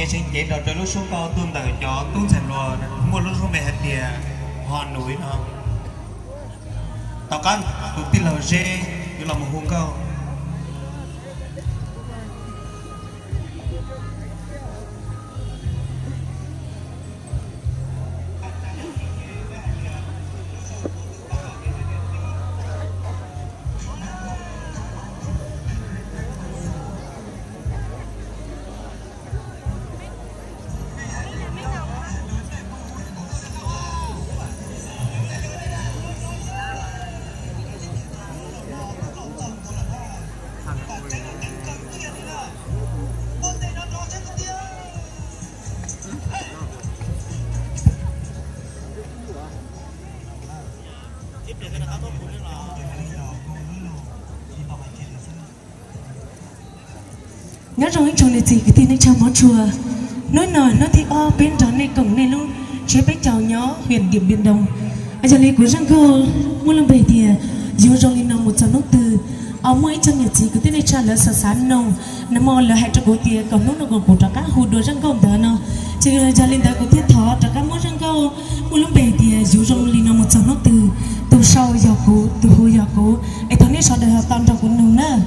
Tseem ceeb nrog rau lub suab nkauj tuaj ntawm cov tub ntxhais hluas muaj lub suab npe hais tias Ho Nui no. Tom qab tus tij laug Zeb yuav los mus hu nkauj. Nyob zoo ib tsoom niam txiv kwv tij neej tsa hmov tshua, hnub no hnub thib ob peb nrog nej koom nej lub tsiab peb caug nyob hwm Diam Npiam Doo. Yog li kuv zaj nkauj muaj lub npe tias Yus Zoo Li No Mus Txog Hnub Twg. Muaj ib tsoom niam txiv kwv tij neej tsa lawv xav xav noog, nag hmo lawv hais rau kuv tias kom hnub no kom kuv rov qab hu dua zaj nkauj ntawd no, ces yog li ntawd kuv thiaj thov rov qab muab zaj nkauj muaj lub npe tias Yus Zoo Li No Mus Txog Hnub Twg. Tus sau yog kuv, tus hu yog kuv, es thov nej sawv daws tau nrog kuv noog nawb.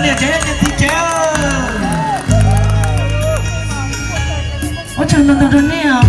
Ua tsaug ntau ntau rau nej os.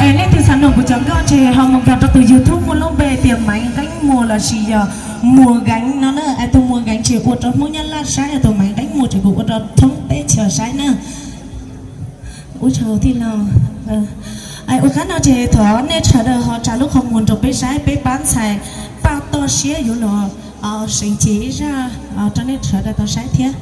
Es leej twg xav nrog kuv cov nkauj ces ho mus kos rau tus YouTube muaj lub npe tias Maiv Nqeeb Muas lossis yog Muas Nqeeb no na. Es tus Muas Nqeeb ces ua rau Hmoob Nyab Laj saib, tus Maiv Nqeeb Muas ces kuv ua rau thoob teb chaws saib na. Ua tsaug tij laug. Ua qab no ces thov nej sawv daws ho tsa lub qhov muag rau peb saib, peb pab ntxhais Paj Toj Siab yuav los seev cev ib zaj rau nej sawv daws tau saib thiab.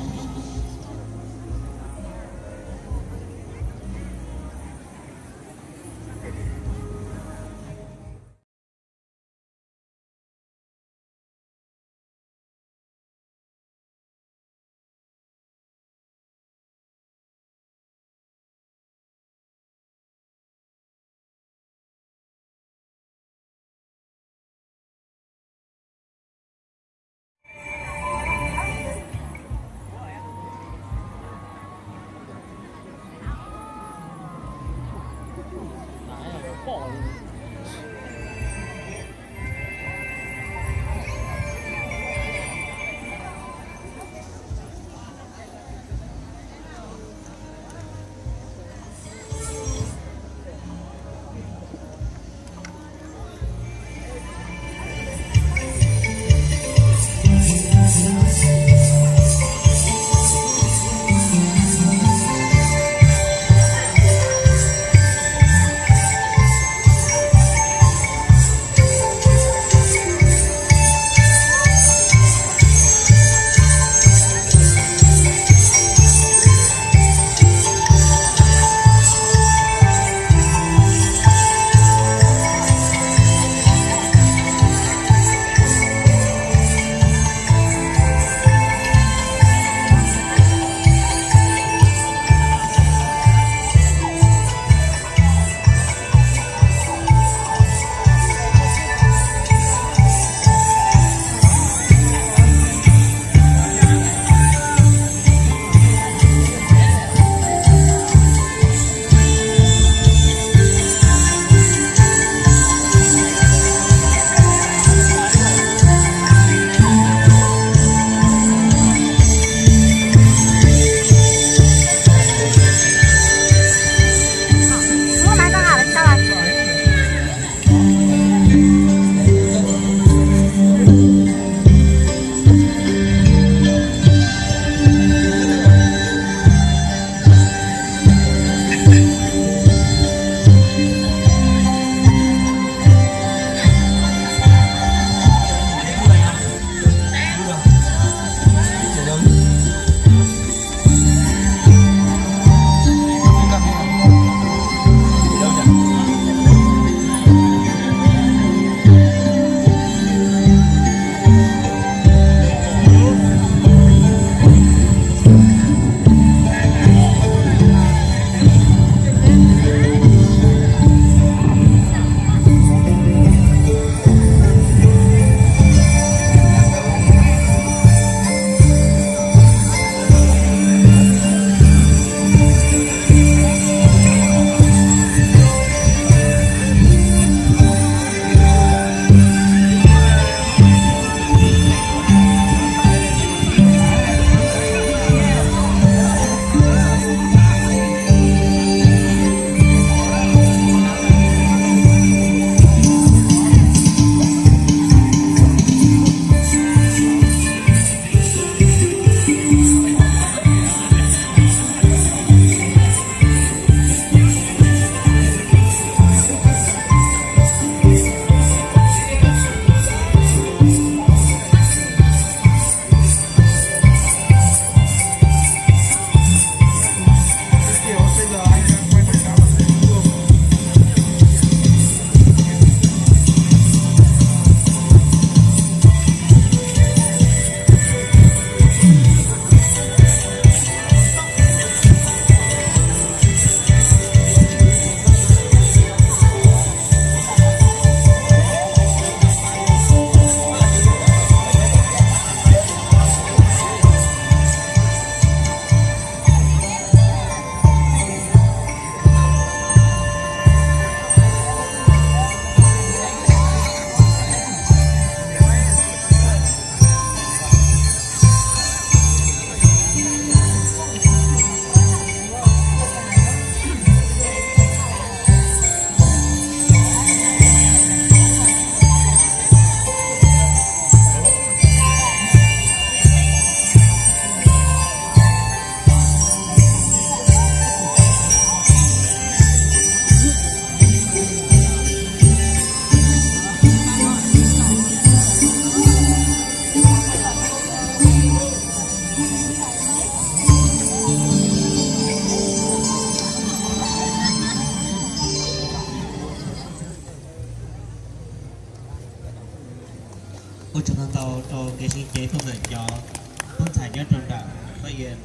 Ua tsaug ntau ntau rau kev sib cev tuaj ntawm cov tub ntxhais nyob rau nram Pab Yas.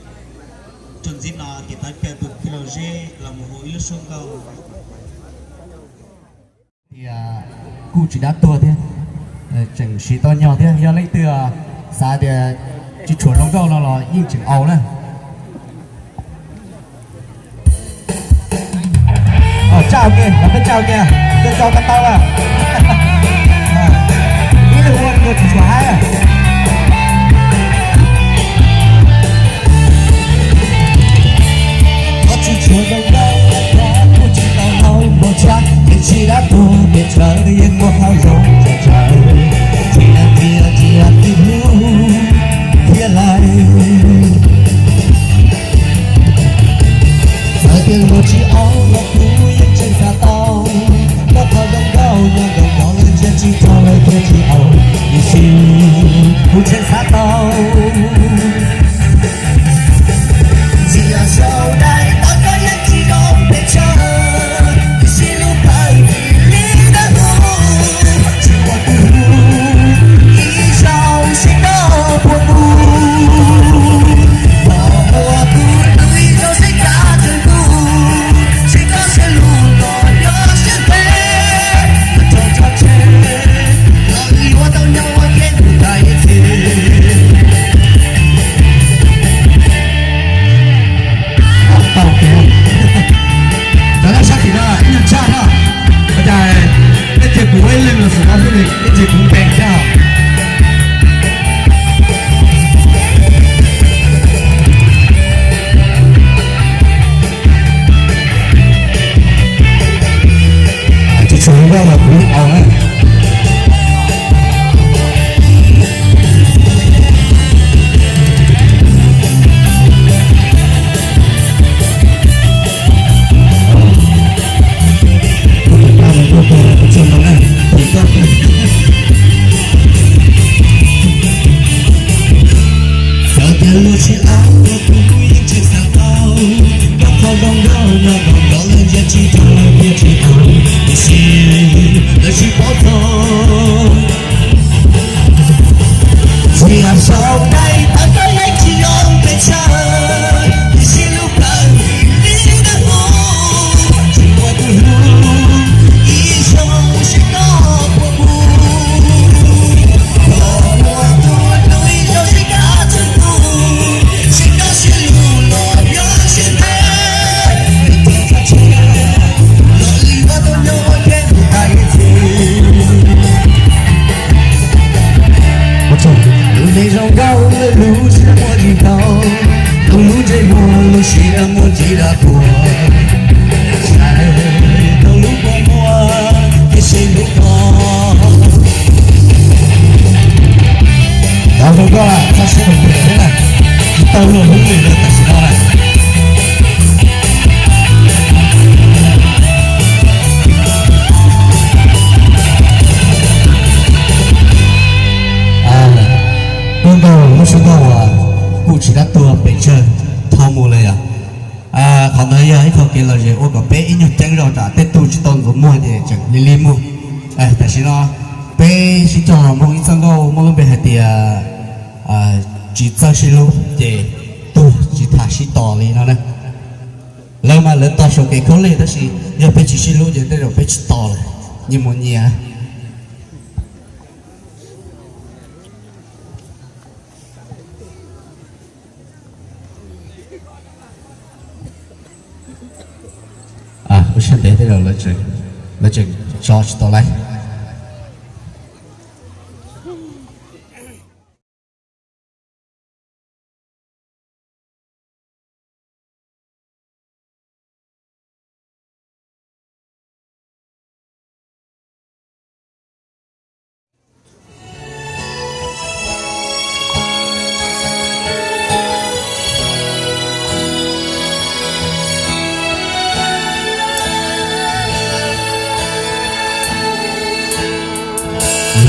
Txuas ntxiv no ces tau caw tus kwv Lauj Zeb los mus hu ib lub suab nkauj. Tias kuj tsis dab tuag thiab, tseem siv tau nyog thiab. Yog leej twg xav tias tsis tshuav zoo nkauj no los yeej tseem au na. Tsaj ua ke, los peb tsaj ua ke, koj tso koj tau a. Ib leeg ua nkaus tsis tshua haib. Tsis tshuav zoo nkauj, kuj tsis tau hloov npaum tshaj, tiam sis dab tuag pes tsawg yeej muaj qhov zoo tsawg tsawg, tsis tias tsis yog tib hlub thiab lawm. Txawm tias luag tsis au los kuv yeej tseem xav tau, koj qhov zoo nkauj nyob nkaus nkaus lawv ntsia tsis raug lawv thiaj tsis au, tiam sis kuv tseem xav tau. Txias saum dais tau koj yeej tsis zoo pes tsawg, tiam sis lub plawv ntxim li dawb huv, tsis muaj tus hlub ib zaug seb koj puas mus. Los ua kuv hlub ib zaug seb koj tseem ntuj, seb koj siab lug los nyob siab ntev, los rau tso tseg, los yuav tau nyob ua ke tus ntxhais ib txhis. Tau kev. Cov laj sab tim no ib nyuag tshaj no, ua cas ib txhia kuv ua ib leeg los xwm no xwb, ib txhia kuv nkees thiab. Tsis tshuav zoo nkauj los kuv yeej au na. Txawm tias luag tsis au los kuv yeej tseem xav tau, koj qhov zoo nkauj nyob nkaus nkaus lawv ntsia tsis raug lawv thiaj tsis au, tiam sis lawv tsis paub txog. Txias saum dais tau koj yeej tsis zoo pes tsawg, tiam sis lub plawv ntxim li dawb huv, tsis muaj tus hlub ib zaug seb koj puas mus. Los ua kuv hlub ib zaug seb koj tseem ntuj, seb koj siab lug los nyob siab ntev, los li ua tau nyob ua ke tus ntxhais ib txhis. Lub neej zoo nkauj lawm lub siab muaj tsis tau, lub ntsej muag lub siab muaj tsis dab tuag, sai tau lub kua muag thiab seb lub kua. Tau zoo nkauj lawm, txhob sib ntaus pem thiab na, tsis tau luag hlub li lawm tam sim no lawm. Kuj nkaus lub suab nkauj uas kuj tsis dab tuag pes tsawg tho mus lawm yom. Qhov ntawd yog ib qho kev lom zem ua kom peb ib nyuag ceeb zog tsam tej tug tsis tau ntxuav muag ces tseem li li muag. Tam sim no peb sib cog los mloog ib txoj nkauj muaj lub npe hais tias tsis txawj sib hlub ces tuag tsis tas sib tos li no na. Lawv mas lawv tos saum kev khaub lig tab sis yog peb tsis sib hlub ces tej zaum peb tsis tos lawm, nyias mus nyias. Ua siab ntev tej zaum lawv tseem tso tsis tau lawm.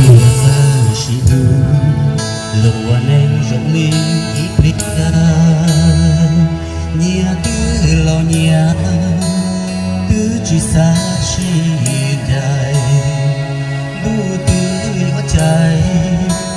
Luag txawj sib hlub, luag ua neej zoo li ib pliag, nyias twb laus nyias twb tsis xav sib ncaim, ntuj twb yuav cais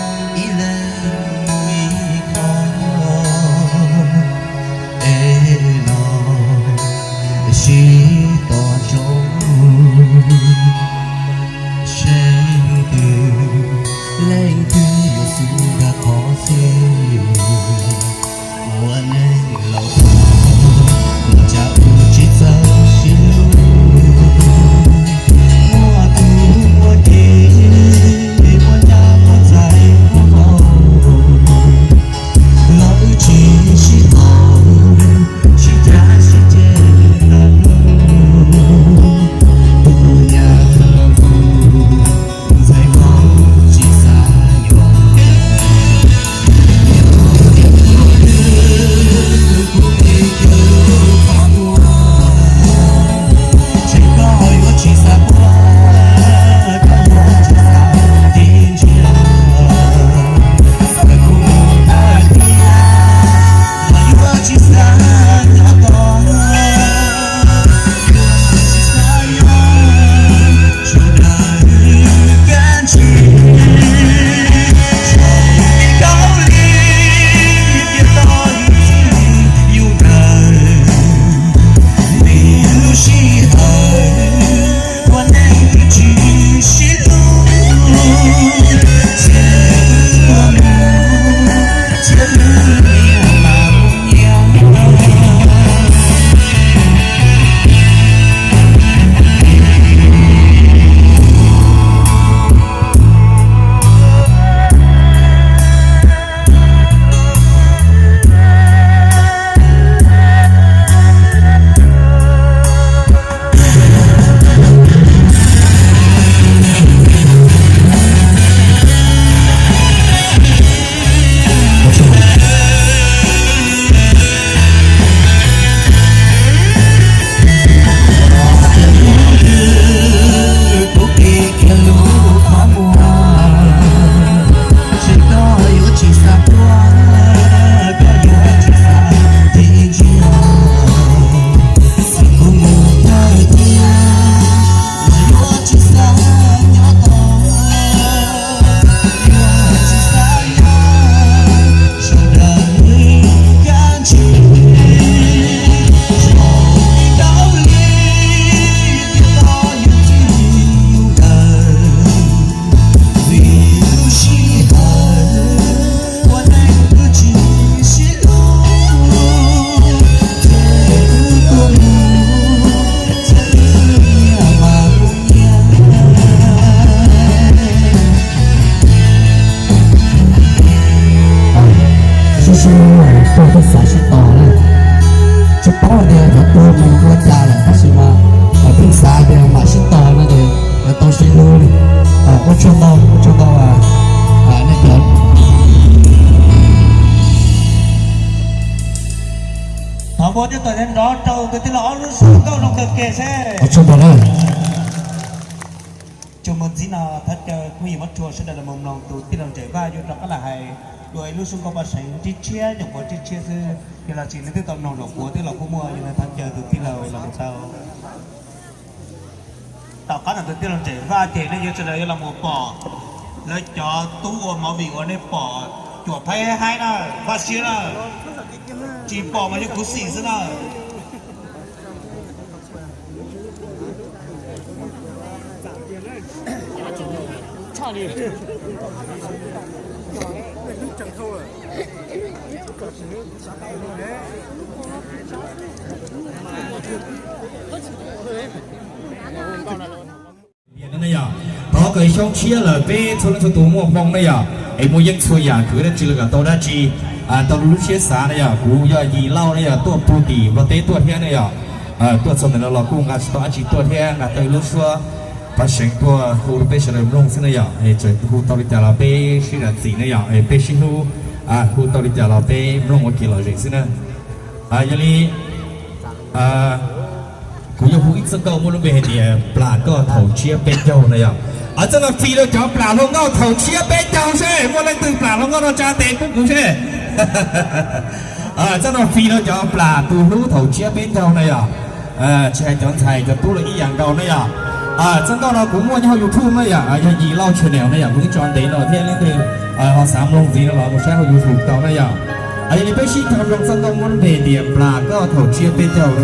Tsuas muaj ntxiv no thov caw phooj ywg muab rua sawv daws los mus mloog tus tij laug Ntsem Vaj yuav rov qab los hais dua ib lub suab nkauj paj seev tshiab tshiab, nyuam qhuav tshiab tshiab xwb, yog los tsis nej twb tau mloog zaum puav twb los kuj muaj, yog li thov caw tus tij laug los mus tau. Tom qab no tus tij laug Ntsem Vaj ces nej yuav sawv daws yuav los mus pom lawv cov tub ua movie uas nej pom cuam phaib haib na, Vaj Siab na, tsis pom mas yog kuv xim xwb na. Yog, thov kom xyoo tshiab lawm peb txhua leej txhua tus muaj hmoo na yom, es muaj yeeb txhua yam khwv dab tsi los kom tau dab tsi, tau lub siab xav na yom. Kuv yog Yim Lauj na yom, tuaj puag tim Nplog teb tuaj thiab na yom. Tuaj txog ntawm no los kuj nqa tsis tau dab tsi tuaj thiab, nqa tau ib lub suab paj seev tuaj hu rau peb sawv daws mloog xwb na yom. Es txawm hu tau li cas los peb sib zam txim na yom, es peb sib hlub, hu tau li cas los peb mloog ua kev lom zem xwb na. Yog li kuv yuav hu ib txoj nkauj muaj lub npe hais tias Plam Koj Thaum Tshiab Peb Caug na yom. Txoj no fis rau cov plam hluas nkauj thaum tshiab peb caug seb muaj leej twg plam hluas nkauj no tsa tes pub kuv seb. Txoj no fis rau cov plam tus hlub thaum tshiab peb caug na yom. Tsis hais cov ntxhais cov tub los ib yam nkaus na yom. Txoj nkauj no kuv muaj nyob hauv YouTube na yom, yog Yim Lauj channel na yom, kuv twb tso ntev no thiab, leej twg ho xav mloog ntxiv no los mus saib hauv YouTube tau na yom. Yog li peb sib koom mloog txoj nkauj muaj lub npe tias Plam Koj Thaum Tshiab Peb Caug.